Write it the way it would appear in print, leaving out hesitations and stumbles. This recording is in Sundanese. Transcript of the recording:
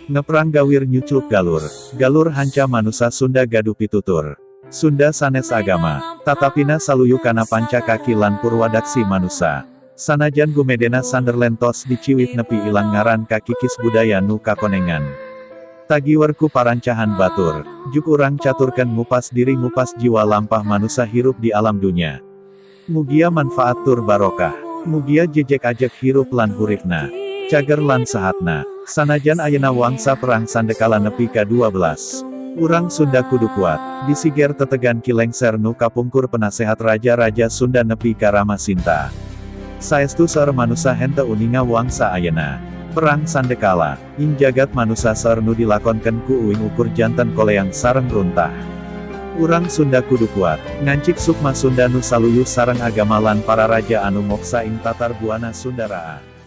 Ngeprang gawir nyucluk galur. Galur hanca manusa Sunda gaduh pitutur. Sunda sanes agama, tatapina saluyu kana panca kaki lan purwadaksi manusa. Sanajan gumedena Sunderland tos diciwit nepi ilang ngaran kakikis budaya nu kakonengan. Tagiwer ku parancahan batur. Juk urang caturkeun ngupas diri, ngupas jiwa, lampah manusa hirup di alam dunya. Mugia manfaat tur barokah. Mugia jejek ajek hirup lan huripna. Cager lan sehatna. Sanajan ayeuna wangsa perang sandekala nepi ka 12. Urang Sunda kudu kuat. Disiger tetegan Ki Lengser nu kapungkur penasehat raja-raja Sunda nepi ka Rama Sinta. Saestu seueur manusa henteu uninga wangsa ayeuna. Perang sandekala ing jagat manusa seueur nu dilakonkeun ku uing ukur janten koleang sareng runtah. Urang Sunda kudu kuat. Ngancik sukma Sunda nu saluyu sareng agama lan para raja anu moksa ing tatar buana Sunda raa.